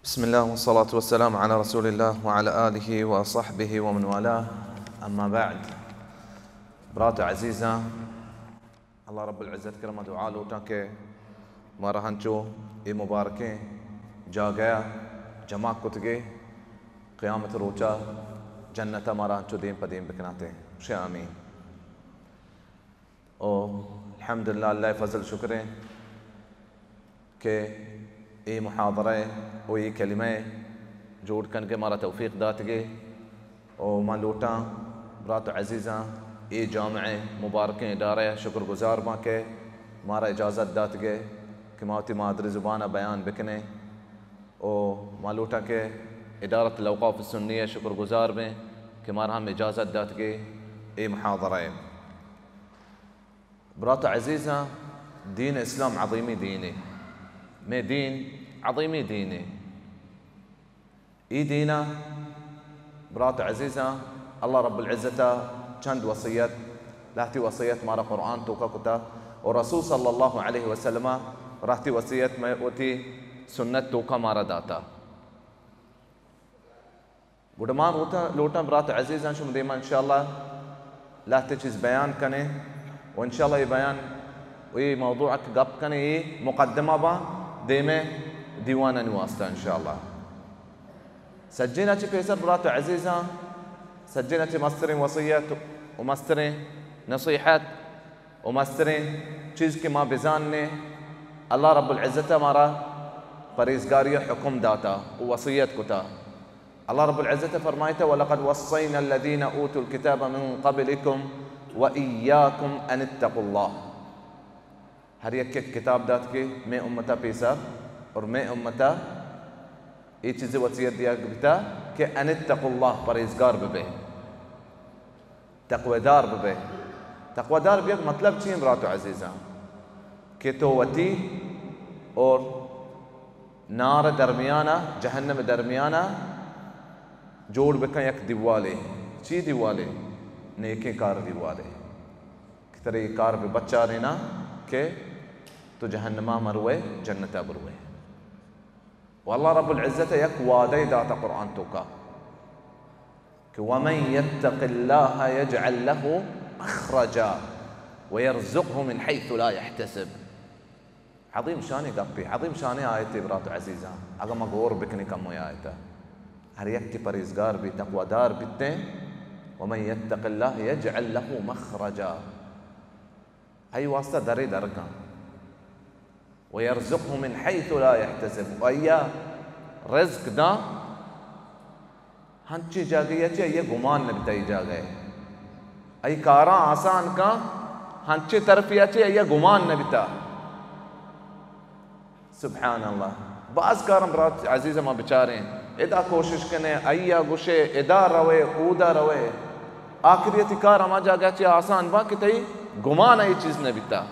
بسم الله والصلاة والسلام على رسول الله وعلى آله وصحبه ومن والاه. أما بعد. برات عزیزاں، اللہ رب العزت کرم دعا لوٹاں کہ مارا ہنچو اے مبارکیں جاگہ جمع کتگے، قیامت روچا جنت مارا ہنچو دیم پہ دیم بکناتے. شے آمین. او الحمدللہ، اللہ فضل شکریں کہ اے محاضرہ و اے کلمہ جوڑ کنگے مارا توفیق داتگے. او ما لوٹاں برات عزیزاں اے جامع مبارکیں ادارہ شکر گزار باں کہ مارا اجازت داتگے کہ ما وتی مادری زبان بیان بکنیں. او ما لوٹاں کہ ادارت الاوقاف السنیہ شکر گزار بیں کہ مارا ہم اجازت داتگے اے محاضرہ. برات عزیزاں، دین اسلام عظیمی دینے. مئے دین عظیمی دینے. ای دینا برات عزیزاں، اللہ رب العزت چند وصیت، لہتی وصیت مارا قرآن توکا کتا، و رسول صلی اللہ علیہ وسلم رہتی وصیت مئے وتی سنت توکا مارا داتا. گڑا ما روتاں، لوٹاں برات عزیزاں شما دیما انشاءاللہ لہتے چیز بیان کنیں و انشاءاللہ اے بیان و اے موضوع کہ گپ کنیں اے مقدمہ باں دیمے دیوانانی واسطہ انشاءاللہ. سجینا چہ پیسر برات عزیزاں، سجینا چہ مستریں وصیت و مستریں نصیحت و مستریں چیز کہ ما بزانیں، اللہ رب العزت مارا پرہیزگاری حکم داتا و وصیت کتا. اللہ رب العزت فرمائتا: ولقد وصینا الذین اوتوا الکتاب من قبلکم و ایاکم ان اتقوا اللہ. ہر یک یک کتاب دات کہ مئے امتا پیسر اور مئے امتا اے چیز وصیت دیا بیتا کہ ان اتقوا اللہ، پرہیزگار ببے. تقویدار ببے. تقویدار بیگ مطلب چی ایں برات و عزیزاں؟ کہ تو وتی اور نار درمیانا، جہنم درمیانا جوڑ بکن یک دیوالے. چی دیوالے؟ نیکیں کار دیوالے. کہ ترے اے کار بہ بچارینا کہ تو جہنما مروے، جنتا بروے. و اللہ رب العزت یک وعدہ داتا قرآن توکا کہ ومن یتق اللہ یجعل لہ مخرجا ویرزقہ من حیث لا یحتسب. عظیم شانی گپے، عظیم شانی آیتے برات عزیزاں. اگاں ما غور بکنی کمو آیتا، ہر یک کہ پرہیزگار بی، تقوادار بیتیں، ومن یتق اللہ یجعل لہ مخرجا، آئی واسطہ درے در کن. ویرزقہ من حیث لا یحتسب، و آئیا رزق داں ہنچیں جاگہے چہ آئیا گمان نہ بیتا. اے جاگہے آئی کاراں آسان کن، ہنچیں طرفے چہ آئیا گمان نہ بیتا. سبحان اللہ. باز کاراں برات عزیز ما بچاریں، ادا کوشش کنے، آئیا گوشے، ادا روے، اودا روے. آخریتی کار ہما جاگہ چہ آسان باں کہ تئی گمان اے چیز نہ بیتا.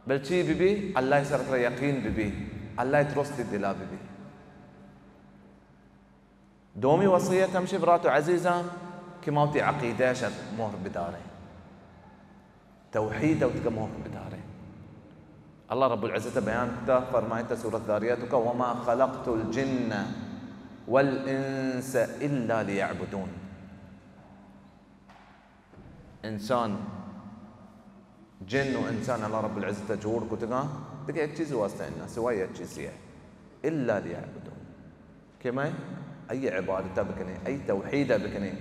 بل چی بی بی؟ اللہ سر ترا یقین بی بی، اللہ ترستی دلا بی بی. دومی وصیت ہمشی برات و عزیزاں کہ ما وتی عقیدہ شر مہر بداریں، توحید وتگا مہر بداریں. اللہ رب العزت بیان کتا، فرمائتا سورت ذاریات کا: وما خلقت الجن والانس الا لیعبدون. انسان، جن و انسان اللہ رب العزت جوڑ کتگاں دگہ یک چیز واسطہ نہ، سوائے یک چیزی ہے، الا لیعبدون، کہ میں ای عبادت بکنے، ای توحید بکنے،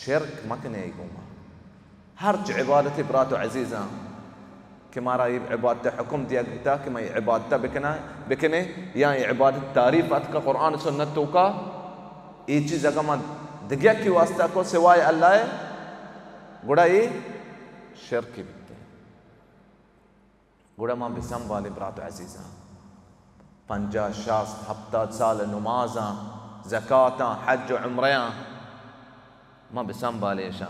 شرک مکنے ای گوما. ہرچ عبادت برات و عزیزاں کہ مارا اے عبادت حکم دیا گتا کہ ما اے عبادت بکنا، بکنے، یا اے عبادت تعریف اتکا قرآن سنت توکا، اے چیز اگاں ما دگہ کی واسطہ کو سوائے اللہ، گڑا اے شرک بیتے. گڑا ما بسنبالیں برات عزیزاں، پنجاہ، شاست، ہپتاد سال نمازاں، زکاتاں، حج و عمریاں، ما بسنبالیں اشاں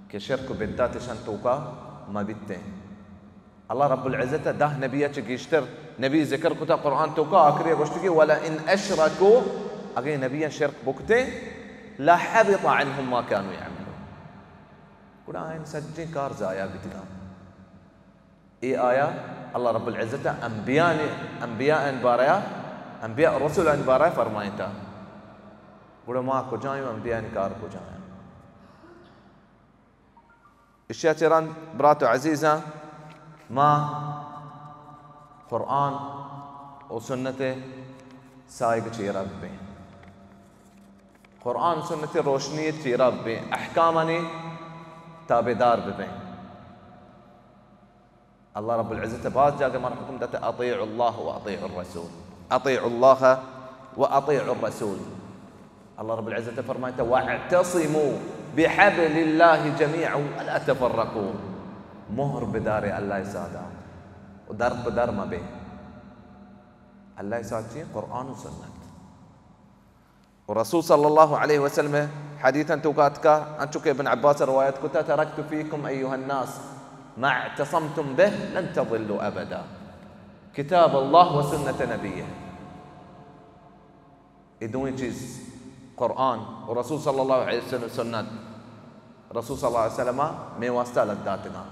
کہ شرک و بدعت اشاں توکا مہ بیتیں. اللہ رب العزت دہ نبی چہ گیشتر نبی ذکر کتا قرآن توکا، آخری گوشت کہ ولئن اشرکوا، اگیں نبیاں شرک بکتیں، لحبط عنهم ما كانوا يعملون، گڑا آئین سجیں کار ضائع بیتگاں. اے آیا اللہ رب العزت انبیاء، انبیاء ان باریا انبیاء رسولانی بارہ ءَ فرمائینتا، گڑا ما کجا ایں، انبیاءانی کار کجا ایں؟ اشیا چہ رند برات و عزیزاں، ما قرآن و سنت سائگ چیرا ببیں، قرآن سنت روشنی چیرا ببیں، احکامانی تابعدار ببیں۔ اللہ رب العزت باز جاگہ مارا حکم داتا، اطیعوا اللہ و اطیعوا الرسول، اطیعوا اللہ و اطیعوا الرسول۔ اللہ رب العزت فرمائتا، واعتصموا بحبل اللہ جمیعا ولا تفرقوا، مہر بدارے اللہ سادا و در پہ در مبے۔ اللہ ساد چی؟ قرآن و سنت۔ و رسول صلی اللہ علیہ وسلم حدیثاں توکا اتکا، انچو کہ ابن عباس روایت کتا، ترکت فیکم ایها الناس ما اعتصمتم به لن تضلوا ابدا، کتاب اللہ و سنت نبیہ۔ اے دوئیں چیز، قرآن و رسول صلی اللہ علیہ وسلم سنت، رسول صلی اللہ علیہ وسلم مئے واسطہ لد داتگاں۔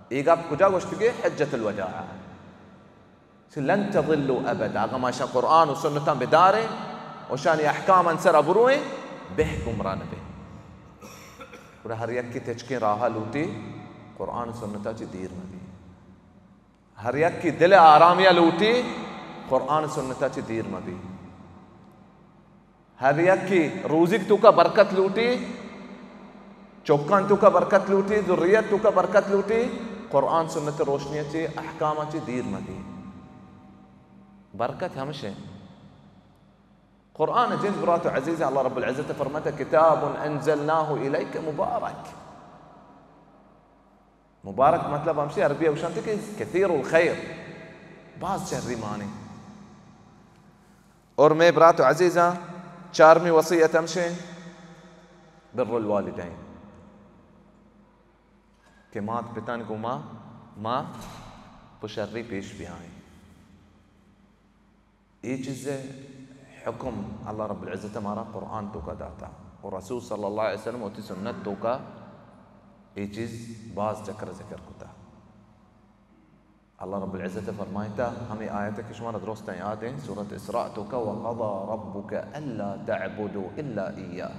اے گپ کجا گوشتگے؟ حجۃ الوداع۔ چہ لن تضلوا ابدا، اگاں ما اشاں قرآن و سنتاں بداریں و اشانی احکاماں سرا برویں، بہ گمراہ نبیں۔ گڑا ہر یکے تچکیں راہا لوٹی، قرآن و سنتا چہ دیر مبی۔ ہر یکے دل آرامیا لوٹی، قرآن و سنتا چہ دیر مبی۔ ہر یکے روزیگ توکا برکت لوٹی، چکان توکا برکت لوٹی، ذریت توکا برکت لوٹی، قرآن سنت روشنی چی، احکام چی دیر مدی۔ برکت ہمشے۔ قرآن جند برات و عزیز، اللہ رب العزت فرماتا، کتاب انزلناه الیک مبارک۔ مبارک مطلب ہمشی، عربی ءَ گوشنت کہ کثیر الخیر، باز شری مانے۔ اور مئے برات و عزیزاں، چارمی وصیت ہمشیں، بر الوالدین، کہ مات پتان گوما ما پہ شری پیش بیائیں۔ اے چیز ءِ حکم اللہ رب العزت مارا قرآن توکا داتا و رسول صلی اللہ علیہ وسلم وتی سنت توکا اے چیز باز چکر ذکر کتا۔ اللہ رب العزت فرمائتا، ہمیں آیت کہ شمارا درستاں یاد ہیں، سورت اسراء توکا، وقضى ربك الا تعبدوا الا اياه۔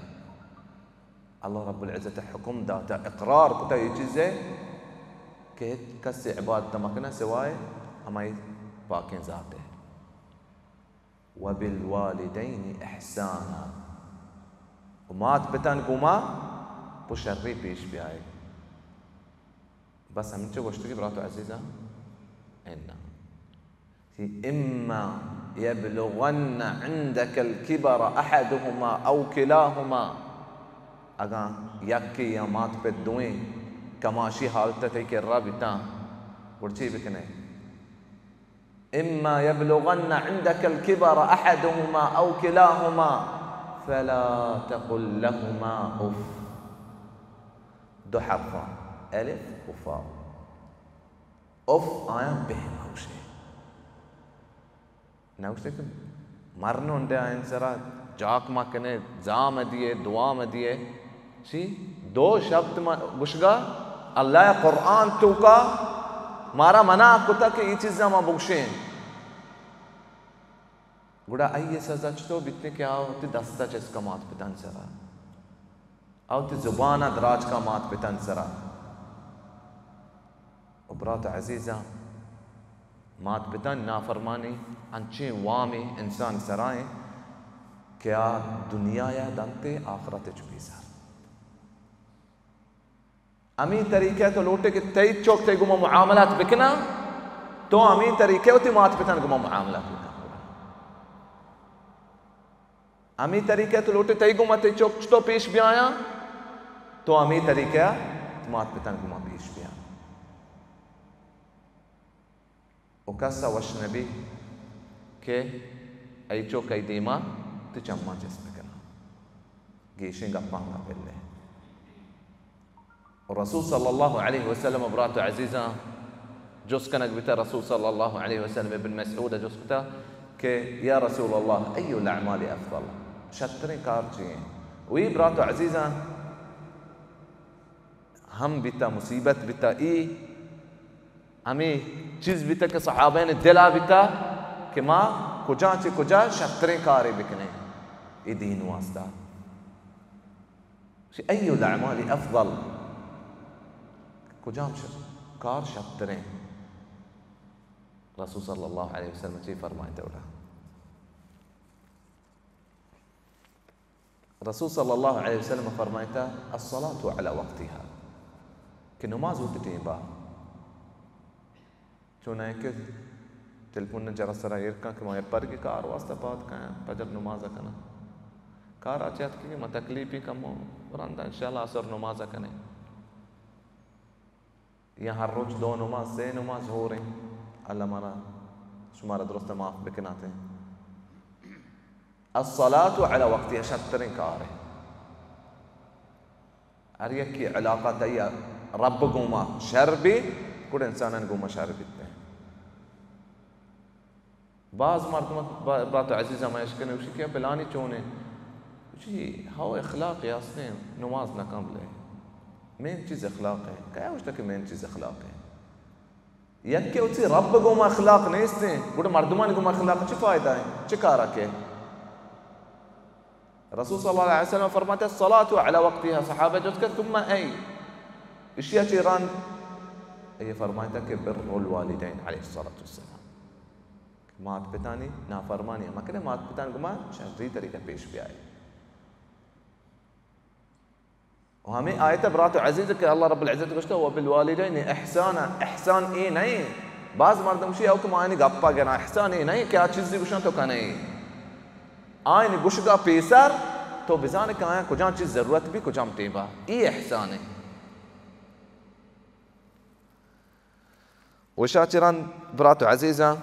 اللہ رب العزت حکم داتا، اقرار کتا اے چیز ءِ کہ ہچ کس عبادت مکنہ سوائے ہمائی پاکیں ذات ءِ۔ وبالوالدین احسانا، و مات پتان گوما پہ شری پیش بیائے۔ بس ہمینچو گوشتگی برات و عزیزاں؟ انا۔ اما یبلغن عندک الکبر احدهما او کلاهما، اگاں یکے یا مات پت دوئیں کماشی حالت تئی کرا بیتاں، گڑ چی بکنے؟ اما یبلغن عندک الکبر احدهما او کلاهما فلا تقل لهما اف۔ دو حرفاں، الف و فا۔ اف آیاں بہ مگوشے۔ نہ گوشتے کہ مرن ہنڈے آئین سرا جاک ما کنے، زام دیے، دعا ما دیے۔ چی؟ دو شبد ما گوشگا، اللہ قرآن توکا مارا منع کتا کہ ای چیزاں ما بگوشیں۔ گڑا آئی سزا چتو بیتنے کہ آ وتی دستا چست کا مات پتان سرا، آ وتی زبانا دراج کا مات پتان سرا۔ و برات عزیزاں، مات پتانی نافرمانی انچیں وامے انسان سرائیں کہ آ دنیا یا دنتے آخرت چو بیزار۔ ہمیں طریقہ تو لوٹے کہ تئی چوک تئی گما معاملات بکنا، تو ہمیں طریقہ وتی مات پتان گما معاملات بکن۔ ہمیں طریقہ تو لوٹے تئی گما تئی چوک چتو پیش بیایاں، تو ہمیں طریقہ مات پتان گما پیش بیاں۔ و کس ء وش نہ بی کہ ای چوک ای دیما تی چماں چست بکناں۔ گیشیں گپاں نہ پلے۔ و رسول صلی اللہ علیہ وسلم، برات و عزیزاں، جست کنگ بیتا، رسول صلی اللہ علیہ وسلم ابن مسعود جست کتا کہ یا رسول اللہ، ای الاعمال افضل؟ شتریں کار چی ہیں؟ وی برات و عزیزاں، ہم بیتا، مصیبت بیتا، ای ہمے چیز بیتا کہ صحابین دلا بیتا کہ ما کجا چہ کجا شتریں کارے بکنیں اے دین واسطہ؟ ای الاعمال افضل، کجام ش-، کار شتریں؟ رسول صلی اللہ علیہ وسلم چی فرمائیتا اولا؟ رسول صلی اللہ علیہ وسلم فرمائیتا، الصلاة علی وقتها، کہ نماز وتی ٹیم با۔ چون ہے کہ ٹیلیفون نے جرس سرا ایر کن کہ ما اے پرگی کار واسطہ پاد کایاں، فجر نماز کناں۔ کار آ چہ اتکگیں ما تکلیفی کمو، رندا انشاءاللہ عصر نماز کنیں۔ یا ہر روچ دو نماز، سے نماز ہوریں۔ اللہ مارا شمارا درست معاف بکناتیں۔ الصلاة علی وقتها شتریں کارے۔ ہر یکی علاقہ تئی رب گوما شر بی، گڑا انسانان گوما شر بیتے۔ باز مردم با-، برات عزیز ہم اشکنے، گوشی کہ پلانی چونے؟ گوشی، ہو اخلاق یاستیں، نماز نہ کن بلے۔ مین چیز اخلاق ہے۔ کیا گوشتا کہ مین چیز اخلاق ہے؟ یکے وتی رب گوما اخلاق نیستیں، گڑا مردمانی گوما اخلاق چی فائدہ ہے؟ چی کارا کے؟ رسول صلی اللہ علیہ وسلم فرماتے، الصلاة علی وقتها۔ صحابہ جست کرت، ثم ای؟ اشیا چی رند؟ اے فرمائیتا کہ بر الوالدین علیہ الصلاة والسلام۔ مات پتانی نافرمانی مکنے، مات پتان گوما شری طریقہ پیش بیائے۔ و ہمیں آیت برات عزیز کہ اللہ رب العزت گوشتا، وبالوالدین احسانا، احسان اے نہیں۔ بعض مردم شی او کہ ما آئینی گپا گنا، احسان اے نہیں کہ آ چیزی گوشن تو کنے۔ آئینی گوشگا پیسر تو بزانے کہ آیا کجام چیز ضرورت بی، کجام ٹیبا۔ اے احسان ہے۔ و شاچران برات و عزیزاں،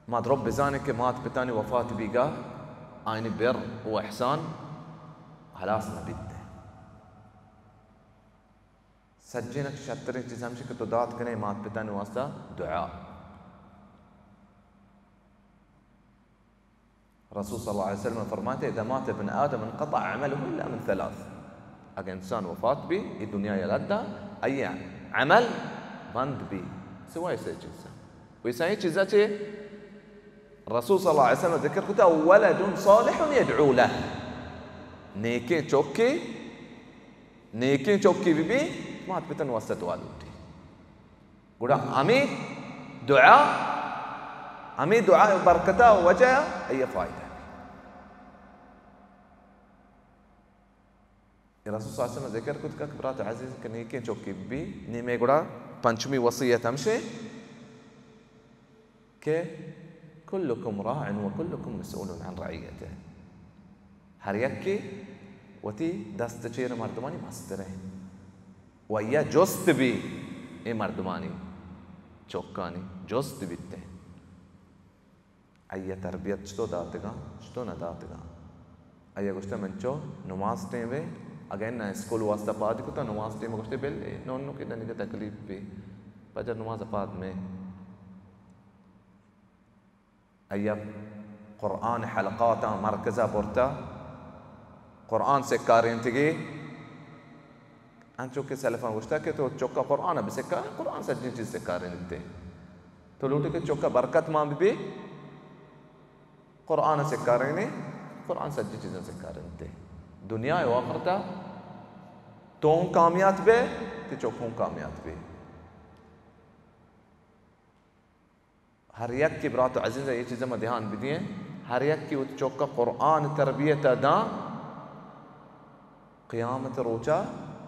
ما درو بزانیں کہ مات پتانی وفات بیگا آئینی بر و احسان ہلاس نہ بیت۔ سجین شترین چیز ہمشی کہ تو دات کنے مات پتانی واسطہ دعا۔ رسول صلی اللہ علیہ وسلم فرماتے، اذا مات ابن آدم انقطع عمله الا من ثلاث۔ اگہ انسان وفات بی، ای دنیا یا رد، ای عمل بند بی، سوائے سے چیزا۔ و سائیں چیزا چے؟ رسول صلی اللہ علیہ وسلم ذکر کتا، ولد صالح يدعو له۔ نیکیں چوکے، نیکیں چوکے بی بی، مات پتن واسطہ دعا لوٹی۔ گڑا ہمے دعا، ہمے دعا برکتا وجہ ای فائدہ۔ رسول صلی اللہ علیہ وسلم ذکر کت کہ برات عزیز کہ نیکیں چوکی بی، نیمے گڑا پنچمی وصیت ہمشے کہ کلکم راع و کلکم مسئول عن رعیته۔ ہر یکے وتی دست چیر مردمانی مسترے۔ و یا جست بی اے مردمانی چوکانی جست بیتے۔ آئی ء تربیت چتو داتگاں، چتو نہ داتگاں۔ آئی ء گوشتہ، من چو نماز ٹیم ء اگہ اناں اسکول واسطہ پاد کتہ، نماز ٹیم ء گوشتے، بل اے نونو کہ دنیگہ تکلیف بی، فجر نماز ء پاد میں۔ آئی ء قرآن حلقاتاں مرکز ء برتہ، قرآن سکارینتگی۔ انچو کہ سلفاں گوشتہ کہ تو چکا قرآن ء بسکار، قرآن سجیں چیز سکارینتے۔ تو لوٹے کہ چکا برکت مان بی، قرآن ء سکارینے، قرآن سجیں چیزاں سکارینتے۔ دنیا ء آخرت ء تو ہوں کامیات بے، تے چک ہوں کامیات بے۔ ہر یک کہ برات و عزیز، اے چیز ما دھیان بدییں، ہر یک کہ وت چوکا قرآن تربیت داں، قیامت روچا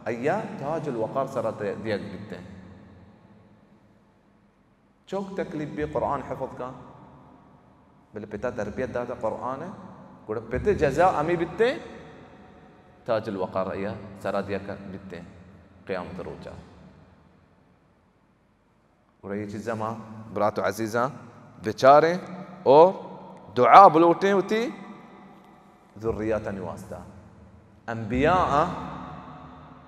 ایا تاج الوقار سرا دیگ بیتیں۔ چوک تکلیف بی قرآن حفظ کا، بلے پتا تربیت داتا قرآن، گڑا پتے جزا امی بیتیں، تاج الوقار ایا سرا دیگ بیتیں قیامت روچا۔ گڑا اے چیزاں ما برات و عزیزاں بچاریں اور دعا بلوٹیں وتی ذریاتانی واسطہ۔ انبیاء آں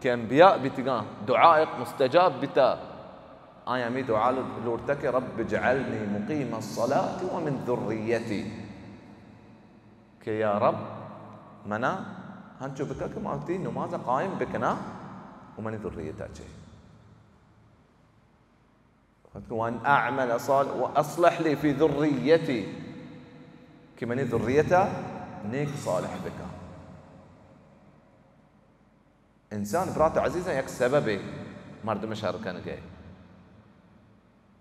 کہ انبیاء بیتگاں، دعا ایک مستجاب بیتا، آیا ہمیں دعا لوٹتا کہ رب اجعلنی مقیم الصلاة ومن ذریتی، کہ یا رب منا ہنچو بکا کہ ما وتی نماز قائم بکنا و منی ذریتا چے۔ وان اعمل صالح و اصلح لی فی ذریتی، کہ منی ذریت ءَ نیک صالح بکن۔ انسان، برات عزیزاں، یک سببے مردم شر کنگے۔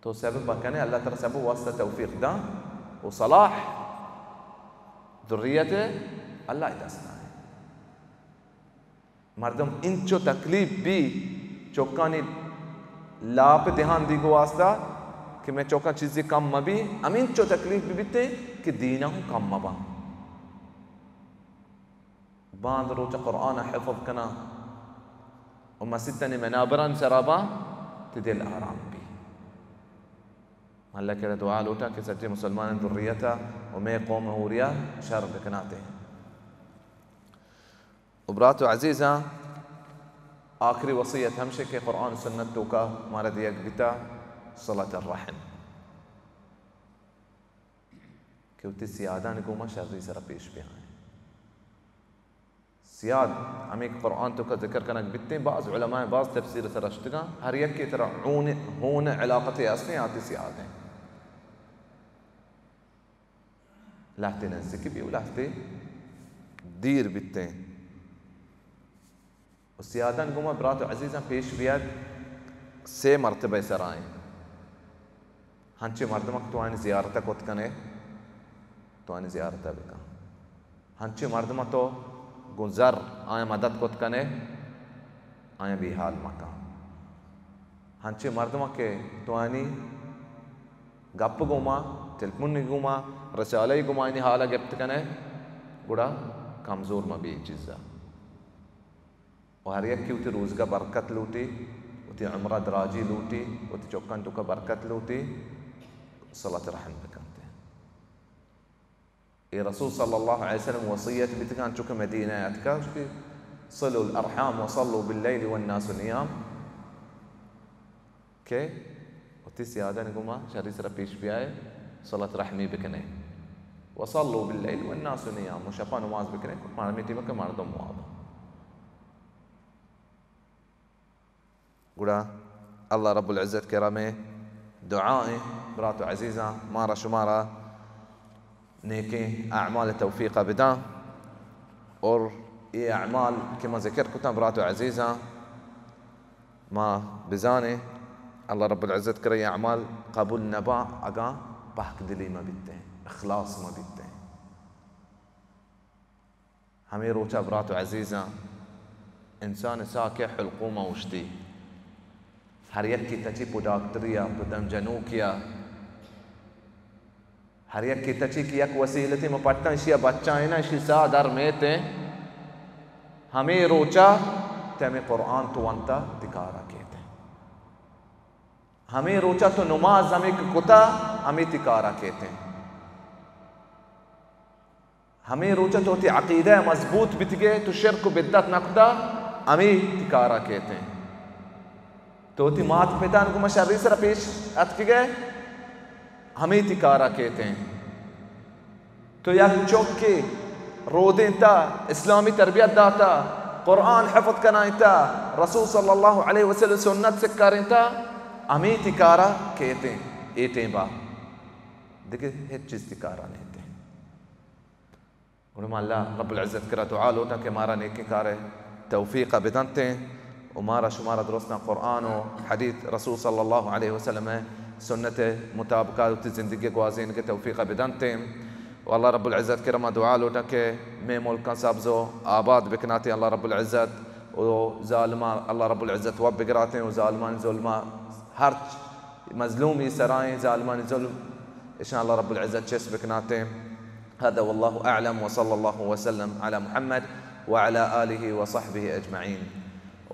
تو سبب بکنے، اللہ ترا سبب واسطہ توفیق داں و صلاح ذریت اللہ دست نہ۔ مردم انچو تکلیف بی چکانی لاپ دہان دیگ واسطہ کہ میں چکاں چیزی کم مبی، ہمینچو تکلیف بی بیتے کہ دینہ ہم کم مباں۔ باند روچ قرآن حفظ کناں و مسیتانی منابرانی سرا باں، تی دل آرام بی۔ اللہ کرا دعا لوٹاں کہ سجے مسلمان ذریتا و مئے قوم ہوریا شر بکناتے۔ و برات و عزیزاں، آخری وصیت ہمشے کہ قرآن سنت توکا مارا دیگ بیتا، صلۃ الرحم، کہ وتی سیادانی گوما شری سرا پیش بیائیں۔ سیاد ہمے کہ قرآن توکا ذکر کنگ بیتیں، بعض علماء بعض تفسیر سرا اشتگاں، ہر یکے ترا ہون، ہون علاقتے ہستیں، آتی سیاد ہیں۔ لہتے نزیک بی و لہتے دیر بیتیں۔ و سیادان گوما برات و عزیزاں پیش بیاد، سے مرتبہ سرائیں۔ ہنچیں مردمک تو آیانی زیارت ءَ کت کن ئے، تو آیانی زیارت ءَ بکن۔ ہنچیں مردم ءَ تو گوں زر آیاں مدد کت کن ئے، آیاں بے حال مکن۔ ہنچیں مردم ءَ کہ تو آیانی گپ گوما، ٹیلیفون گوما، رسالہ گوما آیانی حال ءَ گپت کن ئے، گڑا کمزور مہ بی اے چیز ءَ۔ و ہر یکے وتی روزگا برکت لوٹی، وتی عمرا دراجی لوٹی، وتی چکان توکا برکت لوٹی، صلۃ رحم بکنت۔ اے رسول صلی اللہ علیہ وسلم وصیت بیتگان چونکہ مدینہ اتکا، گوشتی، صلوا الارحام وصلوا باللیل والناس نیام۔ کہ وتی سیادانی گوما شری سرا پیش بیائے، صلت رحمی بکنے۔ وصلوا باللیل والناس نیام، و شپا نماز بکنے، مردمی ٹیما کہ مردم واب۔ گڑا اللہ رب العزت کرا مئے دعائیں، برات و عزیزاں، مارا شمارا نیکیں اعمال توفیق بداں۔ اور اے اعمال کہ ما ذکر کتاں، برات و عزیزاں، ما بزانیں، اللہ رب العزت کرا اے اعمال قبول نباں اگاں پاک دلی ما بیتیں، اخلاص ما بیتیں۔ ہمے روچا برات و عزیزاں، انسان ساہ کہ حلقوما اوشتی، ہر یکے تچی پہ ڈاکٹری ءَ، پہ دم جنوکی ءَ، ہر یکے تچی کہ یک وسیلتے ما پٹاں، اشی ءَ بچائیناں، اشی ساہ در میتیں۔ ہمے روچا تے ہمے قرآن تو ونتا، تی کارا کیتیں۔ ہمے روچا تو نماز ہمے کہ کتا، ہمے تی کارا کیتیں۔ ہمے روچا تو وتی عقیدہ مضبوط بیتگے، تو شرک و بدعت نکتا، ہمے تی کارا کیتیں۔ تو وتی مات پتان گوما شری سرا پیش اتکگے، ہمے تی کارا کیتیں۔ تو یک چکے رودینتا، اسلامی تربیت داتا، قرآن حفظ کنائینتا، رسول صلی اللہ علیہ وسلم سنت سکارینتا، ہمے تی کارا کیتیں۔ اے ٹیما دگہ ہچ چیز تی کارا نیتیں۔ گڑا ما اللہ رب العزت کرا دعا لوٹاں کہ مارا نیکیں کارے توفیق بدنتیں و مارا شمارا درستاں قرآن و حدیث، رسول صلی اللہ علیہ وسلم سنت مطابقا وتی زندگی گوازینگ توفیق بدنتیں۔ و اللہ رب العزت کرا ما دعا لوٹاں کہ مئے ملکاں سبز و آباد بکناتیں اللہ رب العزت، و ظالماں اللہ رب العزت وب بگراتیں و ظالمانی ظلما ہرچ مظلومی سرائیں، ظالمانی ظلم، اشاں اللہ رب العزت چست بکناتیں۔ هذا والله أعلم وصلى الله وسلم على محمد وعلى آله وصحبه أجمعين.